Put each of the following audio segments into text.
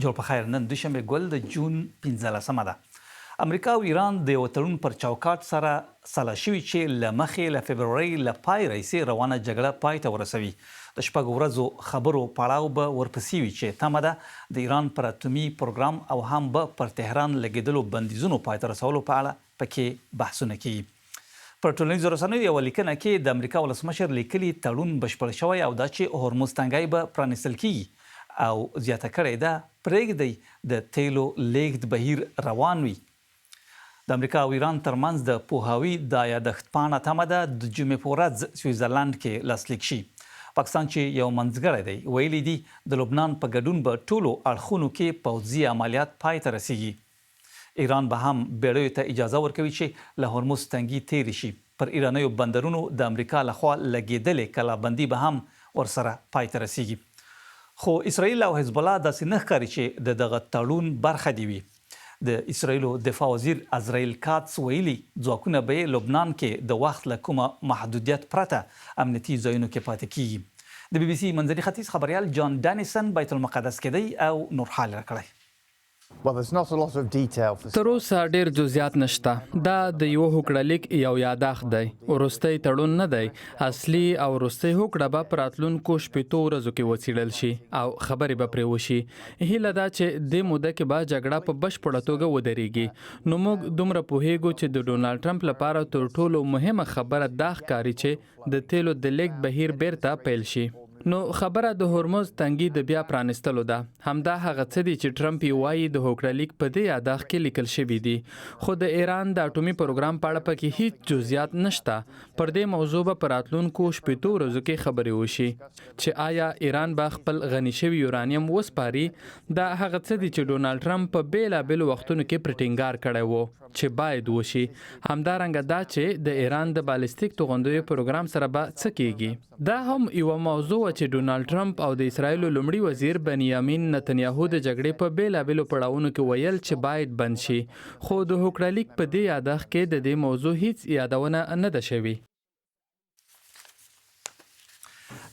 جوړ په خیر. نن دوشنبه ګل د جون 15مه ده. امریکا او ایران د یوه تړون پر چوکاټ سره سلا شوي چې له مخې له فبرورۍ له پای راهیسې روانه جګړه پای ته ورسوي. د شپږو ورځو خبرو پړاو به ورپسې وي چې تمه ده د ایران پر اتومي پروګرام او هم به پر تهران لګېدلو بندیزونو پای ته رسولو په اړه پکې بحثونه کېږي. پر ټولنیزو رسنیو یوه لیکنه کې د امریکا ولسمشر لیکلي، تړون بشپړ شوی او دا چې هرمز تنګی به پرانیستل کېږي او زیاته کړې ده، پرېږدئ د تېلو لېږد بهیر روان وي. د امریکا او ایران ترمنځ د پوهاوي دا یادښت پاڼه تمه ده د جمعې په ورځ سویټزرلنډ کې لاسلیک شي. پاکستان چې یو منځګړی دی، ویلي دي د لبنان په ګډون به ټولو اړخونو کې پوځي عملیات پای ته رسېږي. ایران به هم بېړیو ته اجازه ورکوي چې له هرمز تنګي تېرې شي. پر ایرانیو بندرونو د امریکا له خوا لګېدلې کلابندي به هم ورسره پای ته رسېږي. خو اسراییل او حزب الله داسې نه ښکاري چې د دغه تړون برخه دې وي. د اسراییلو دفاع وزیر ازراییل کاتس ویلي، ځواکونه به یې لبنان کې د وخت له کومه محدودیت پرته امنیتي ځایونو کې پاتې کېږي. د بي بي سي منځني ختیځ خبریال جان ډانیسن بیت المقدس کې دی او نور حال یې راکړی. تر اوسه ډېر جزیات نشته. دا د یوه هوکړه لیک یو یاداښت دی، وروستی تړون نه دی. اصلي او وروستۍ هوکړه به په راتلونکو 60 ورځو کې وڅېړل شي او خبرې به پرې وشي. هیله ده چې دې موده کې به جګړه په بشپړه توګه ودرېږي. نو موږ دومره پوهېږو چې د ډونالډ ټرمپ لپاره تر ټولو مهمه خبره دا ښکاري چې د تېلو د لېږد بهیر بېرته پیل شي. نو خبره د هرمز تنګي د بیا پرانیستلو ده. همدا هغه څه دي چې ټرمپ یې وايي د هوکړه لیک په دې یاداښت کې لیکل شوي دي. خو د ایران د اټومي پروګرام په اړه پکې هیڅ جزیات نشته. پر دې موضوع به په راتلونکو 60 ورځو کې خبرې وشي چې آیا ایران به خپل غني شوي یورانیم وسپاري. دا هغه څه دي چې ډونالډ ټرمپ په بېلابېلو وختونو کې پرې ټینګار کړی و. چې باید وشي. همدارنګه دا چې د ایران د بالستیک توغندیو پروګرام سره به څه کیږي. دا هم یوه موضوع وه چې ډونالډ ټرمپ او د اسراییلو لومړي وزیر بنیامین نتنیاهو د جګړې په بېلابېلو پړاوونو کې ویل چې باید بند شي، خو د هوکړه لیک په دې یادښت کې د دې موضوع هیڅ یادونه نه ده شوې.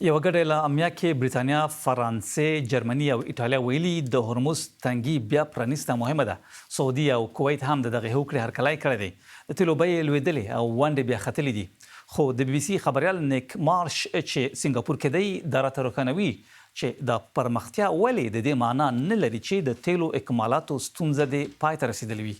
یوه ګډه اعلامیه کې بریتانیا، فرانسې، جرمني او ایټالیا ویلي، د هرمز تنګي بیا پرانیسته مهمه ده. سعودي او کویت هم د دغې هوکړې هرکلی کړی دی. د تیلو بیې لوېدلې او ونډې بیا ختلې دي. خو د بي بي سي خبریال نیک مارش چې سینګاپور کې دی، دا راته روښانوي چې دا پرمختیا ولې د دې معنا نه لري چې د تیلو اکمالاتو ستونزه دې پای ته رسېدلې وي.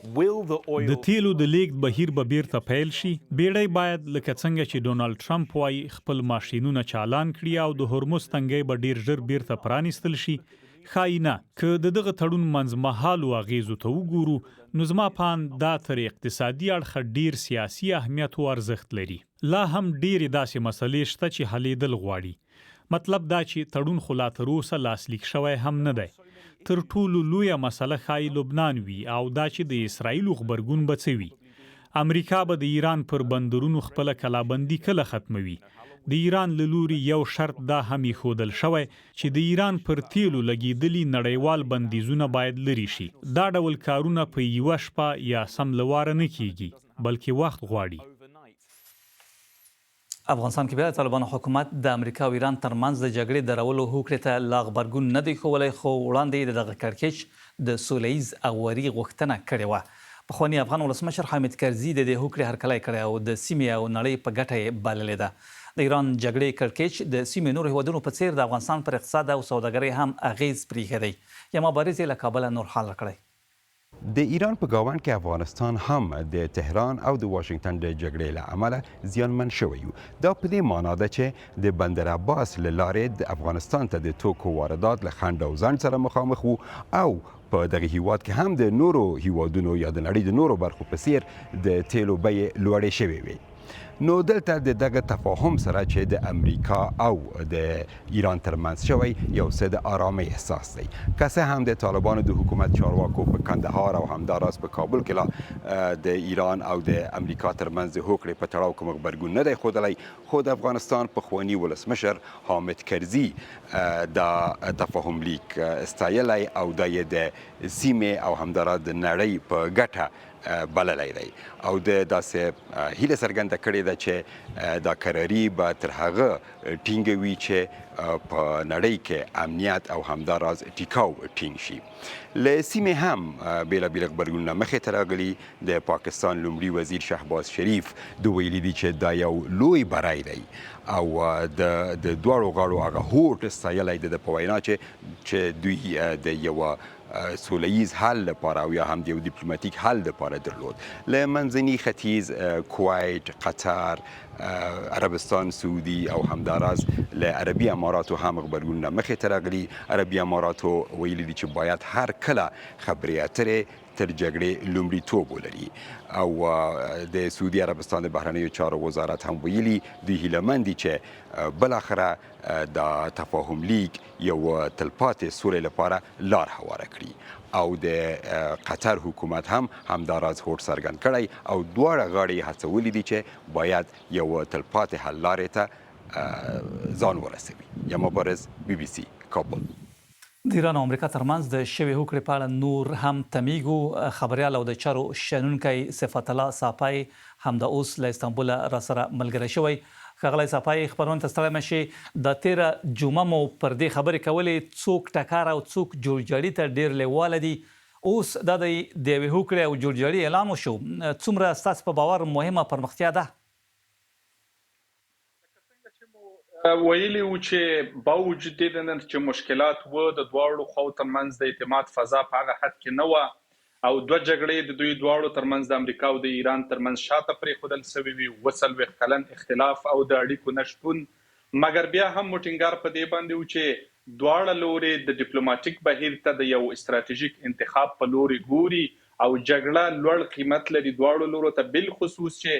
د تیلو د لیږد بهیر به بیرته پیل شي؟ بیړۍ باید لکه څنګه چې ډونالډ ټرمپ وايي، خپل ماشینونه چالان کړي او د هرمز تنګی به ډیر ژر بیرته پرانیستل شي؟ ښايي نه. که د دغه تړون منځمهالو اغیزو ته وګورو، نو زما په اند دا تر اقتصادي اړخه ډیر سیاسي اهمیت و ارزښت لري. لا هم ډیرې داسې مسلې شته چې حلیدل غواړي. مطلب دا چې تړون خو لا تر اوسه لاسلیک شوی هم نه دی. تر ټولو لویه مسله ښايي لبنان وي او دا چې د اسراییلو غبرګون به څه وي. امریکا به د ایران پر بندرونو خپله کلابندي کله ختموي؟ د ایران له لوري یو شرط دا هم ایښودل شوی چې د ایران پر تیلو لګیدلي نړیوال بندیزونه باید لرې شي. دا ډول کارونه په یوه شپه یا سم له واره نه کیږي، بلکې وخت غواړي. افغانستان کې بیا د طالبانو حکومت د امریکا او ایران ترمنځ د جګړې درولو هوکړې ته لا غبرګون نه دی ښوولی، خو وړاندې یې د دغه کړکېچ د سوله ییز اواري غوښتنه کړې وه. پخواني افغان ولسمشر حامد کرزي د دې هوکړې هرکلی کړی او د سیمې او نړۍ په ګټه یې بللې ده. د ایران جګړې کړکېچ د سیمې نورو هېوادونو په څېر د افغانستان پر اقتصاد او سوداګرۍ هم اغېز پرېښی دی. یما بارز یې له کابله نور حال راکړی. د ایران په ګاونډ کې افغانستان هم د تهران او د واشنګټن د جګړې له امله زیانمن شوی یو. دا په دې معنا ده چې د بندر عباس له لارې د افغانستان ته د توکو واردات له خنډ او ځنډ سره مخامخ وو او په دغه هیواد کې هم د نورو هیوادونو یا د نړۍ د نورو برخو په څیر د تیلو بیې لوړې شوې وې. نو دلته د دغه تفاهم سره چې د امریکا او د ایران ترمنځ شوی یو څه د آرامۍ احساس دی. که څه هم د طالبانو د حکومت چارواکو په کندهار او همداراز په کابل کې لا د ایران او د امریکا ترمنځ د هوکړې په تړاو کوم غبرګون نه دی ښودلی، خو د افغانستان پخواني ولسمشر حامد کرزي دا تفاهم لیک ستایلی او دا یې د سیمې او همداراز د نړۍ په ګټه بللی دی او ده داسې هیله څرګنده کړې ده چې دا کراري به تر هغه ټینګه وي چې په نړۍ کې امنیت او همداراز ټیکاو ټینګ شي. له سیمې هم بېلابېل غبرګونونه مخې ته راغلي. د پاکستان لومړي وزیر شهباز شریف د ویلي دي چې دا یو لوی بری دی او د د دواړو غاړو هغه هوډ ستایلی د ده په وینا چې چې دوی د یوه سوله ییز حل لپاره او یا هم د یو دیپلوماتیک حل لپاره درلود. له منځني ختیځ، کویت، قطر، عربستان سعودي او همداراز له عربي اماراتو هم غبرګونونه مخې ته راغلي. عربي اماراتو ویلي دي چې باید هر کله خبرې اترې تر جګړې لومړیتوب ولري او د سعودي عربستان د بهرنیو چارو وزارت هم ویلي دوی هیله من دي چې بالاخره دا تفاهم لیک یو تلپاتې سولې لپاره لار هواره کړي او د قطر حکومت هم همداراز هوډ څرګند کړی او دواړه غاړې یې هڅولې دي چې باید یو تلپاتې حل لارې ته ځان ورسوي. یما بارز، بي بي سي، کابل. د ایران او امریکا ترمنځ د شوې هوکړې په اړه نور هم تمیږو. خبریال او د چارو شنونکی صفت الله ساپی همدا اوس له استانبوله راسره ملګری شوی. ښاغلی ساپی، خپرونې ته ستړی مه شې. دا تېره جمعه مو پر دې خبرې کولې، څوک ټکر او څوک جوړجاړي ته ډېر لېواله دي. اوس دا دی د یوې هوکړې او جوړجاړي اعلان وشو. څومره ستاسې په باور مهمه پرمختیا ده؟ لکه څنګه چې مو ویلي وو چې باوجود دې نه چې مشکلات وو، د دواړو خواو ترمنځ د اعتماد فضا په هغه حد کې نه وه او دوه جګړې د دوی دواړو ترمنځ د امریکا او د ایران ترمنځ شاته پرېښودل شوې وې، 47 کلن اختلاف او د اړیکو نه شتون، مګر بیا هم مو ټینګار په دې باندې و چې دواړه لورې د ډیپلوماټیک بهیر ته د یو استراتیژیک انتخاب په لورې ګوري او جګړه لوړ قیمت لري دواړو لورو ته بالخصوص چې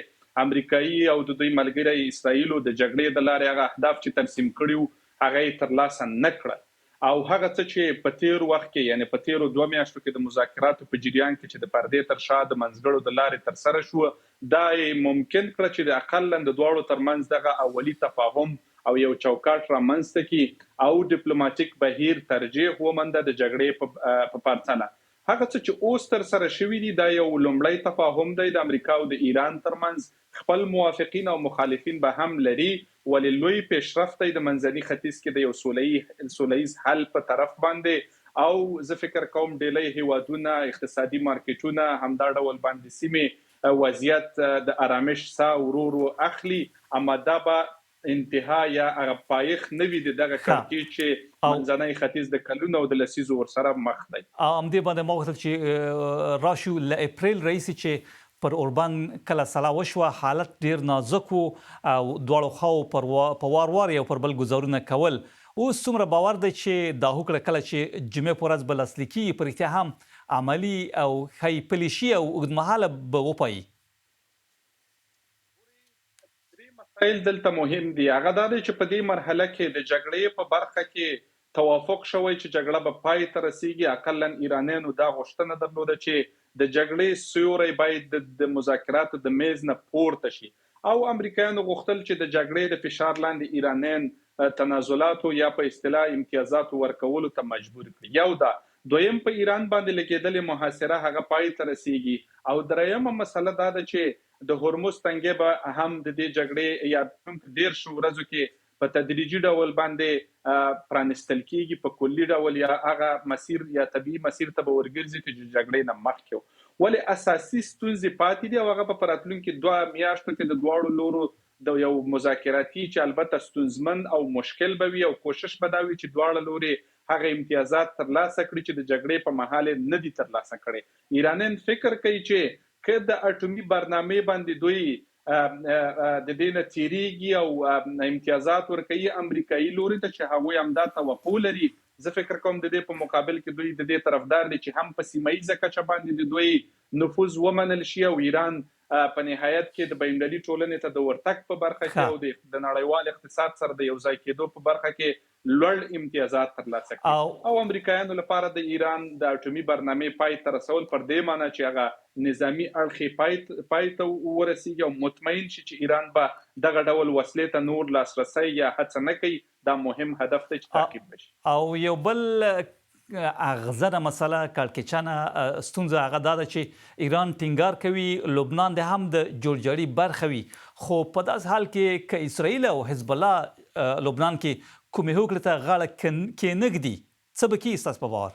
امریکايي او د دوی ملګری اسراییلو د جګړې د لارې هغه اهداف چې ترسیم کړي وو هغه یې ترلاسه نه کړل او هغه څه چې په تېر وخت کې یعنې په تېرو دوه میاشتو کې د مذاکراتو په جریان کې چې د پردې تر شا د منځګړو د لارې ترسره شو دا یې ممکن کړه چې د اقلاً د دواړو ترمنځ دغه اولي تفاهم او یو چوکاټ رامنځته کړي او ډیپلوماټیک بهیر ترجیح ومنده د جګړې په پرتله. هغه څه چې اوس ترسره شوي دي دا یو لومړی تفاهم دی د امریکا او د ایران ترمنځ، خپل موافقین او مخالفین به هم لري ولې لوی پیشرفت دی د منځني ختیځ کې د یو سوله ییز حل په طرف باندې او زه فکر کوم ډیلی هیوادونه، اقتصادي مارکیټونه، همدا ډول باندې سیمې وضعیت د ارامش ساه ورو ورو اخلي اما دا به انتها یا هغه پایښت نه وي د دغه کړکېچ چې منځنی ختیځ د کلونو او د لسیزو ورسره مخ دی. همدې باندې ما غوښتل چې راشو، له اپریل راهیسې چې پر اوربند کله سلا وشوه، حالت ډېر نازک و او دواړو خواوو پر په وار وار یو پر بل ګوزارونه کول. اوس څومره باور دی چې دا هوکړه کله چې جمعې په ورځ به لاسلیک کېږي، په رښتیا هم عملي او ښايي پلې شي او اوږدمهاله به وپايي؟ درې مسایل دلته مهم دي، هغه دا دی چې په دې مرحله کې د جګړې په برخه کې توافق شوی چې جګړه به پای ته رسیږي، اقلا ایرانیانو دا غوښتنه درلوده چې د جګړې سیوری باید د مذاکراتو د میز نه پورته شي او امریکایانو غوښتل چې د جګړې د فشار لاندې ایرانیان تنازلاتو یا په اصطلاح امتیازاتو ورکولو ته مجبور کړي. یو دا، دویم په ایران باندې لګیدلې محاصره هغه پای ته رسیږي او دریمه مسله دا ده چې د هرمز تنګی به هم د دې جګړې یا راتلونکو دېرشو ورځو کې په تدریجي ډول باندې پرانیستل کیږي په کلي ډول یا هغه مسیر یا طبیعي مسیر ته به ورګرځي چې د جګړې نه مخکې و. ولې اساسي ستونزې پاتې دي او هغه به په راتلونکي دوه میاشتو کې د دواړو لورو د یو مذاکراتي چې البته ستونزمن او مشکل به وي او کوشش به دا وي چې دواړه لوري هغه امتیازات ترلاسه کړي چې د جګړې په مهال یې نه دي ترلاسه کړي. ایرانیان فکر کوي چې که د اټومي برنامې باندې دوی د دې نه تیریږي او امتیازات ورکوي امریکایي لوري ته چې هغوی همدا توقع لري، زه فکر کوم د دې په مقابل کې دوی د دې طرفدار دي چې هم په سیمه ییزه کچه باندې د دوی نفوذ ومنل شي او ایران په نهایت کې د بین المللي ټولنې ته د ورتګ په برخه کې او د نړیوال اقتصاد سره د یوځای کېدو په برخه کې لوړ امتیازات ترلاسه کړي او امریکایانو لپاره د ایران د اټومي برنامې پای ته رسول پر دې معنی چې هغه نظامي اړخ یې پای ته ورسیږي او مطمئن شي چې ایران به دغه ډول وسلې ته نور لاسرسی یا هڅه نه کوي، دا مهم هدف دی چې تعقیب به شي. او یو بل اغزنه مسله، کړکېچنه ستونزه هغه دا ده چې ایران ټینګار کوي لبنان دې هم د جوړجاړي برخه وي، خو په داسې حال کې که اسراییل او حزب الله لبنان کې کومې هوکړې ته غاړه کېنږدي، څه به کېږي ستاسو په باور؟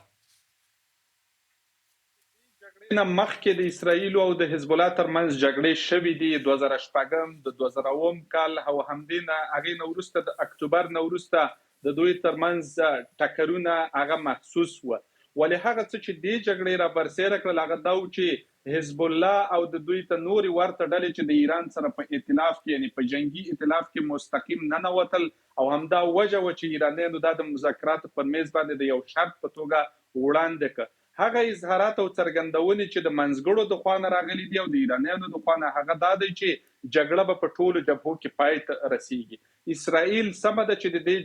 د جګړې نه مخکې د اسراییل او د حزب الله ترمنځ جګړې شوې دي، 2000 شپږم، د 2000 اووم کال او همدې نه هغې نه وروسته د اکتوبر نه وروسته د دوی ترمنځ ټکرونه هغه محسوس وه. ولې هغه څه چې دې جګړې را برسېره کړل هغه دا وو چې حزب الله او د دوی ته نورې ورته ډلې چې د ایران سره په ائتلاف کې یعنې په جنګي ائتلاف کې مستقیم ننوتل او همدا وجه وه چې ایرانیانو دا د مذاکراتو پر میز باندې د یو شرط په توګه وړاندې کړ. هغه اظهارات او څرګندونې چې د منځګړو د خوا نه راغلي دي او د ایرانیانو د خوا نه هغه دا دی چې جګړه به په ټولو جبهو کې پای ته رسیږي. اسرائیل سمه ده چې د دې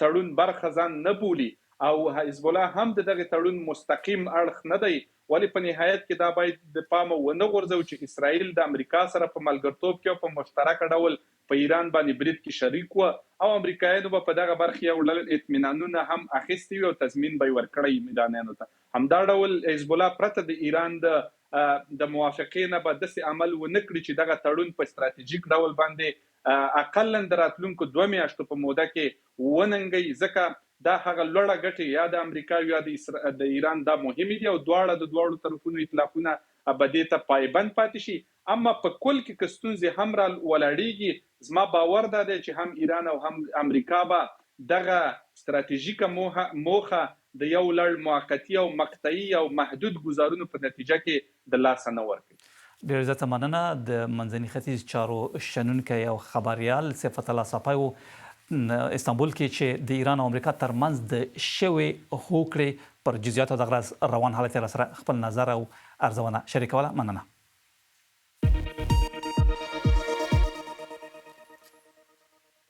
تړون برخه ځان نه بولي او حزب الله هم د دغه تړون مستقیم اړخ نه دی، ولې په نهایت کې دا باید د پامه ونه غورځوو چې اسرائیل د امریکا سره په ملګرتوب کې او په مشترکه ډول په ایران باندې برید کې شریک و او امریکایانو به په دغه برخې یو ډول اطمینانونه هم اخیستي وي او تضمین به یې ورکړی ایرانیانو ته. همدا ډول حزب الله پرته د ایران د د موافقې نه به داسې عمل ونه کړي چې دغه تړون په ستراتیژیک ډول باندې اقلاً د راتلونکو دوه میاشتو په موده کې وننګوي، ځکه دا هغه لوړه ګټې یا د امریکا او یا د ایران دا مهمې دي او دواړه د دواړو طرفونو ایتلافونه به دې ته پایبند پاتې شي. اما په کل کې که ستونزې هم را ولاړېږي، زما باور دا دی چې هم ایران او هم امریکا به دغه ستراتیژیکه موخه د یو لړ موقتي او مقطعي او محدود ګوزارونو په نتیجه کې د لاسه نه ورکوي. ډېره زیاته مننه د منځني ختیځ چارو شنونکی او خبریال صفت الله ساپی و استانبول کې چې د ایران او امریکا ترمنځ د شوې هوکړې پر جزئیاتو دغه راز روان حالت یې راسره خپل نظر او ارزونه شریکوله. مننه.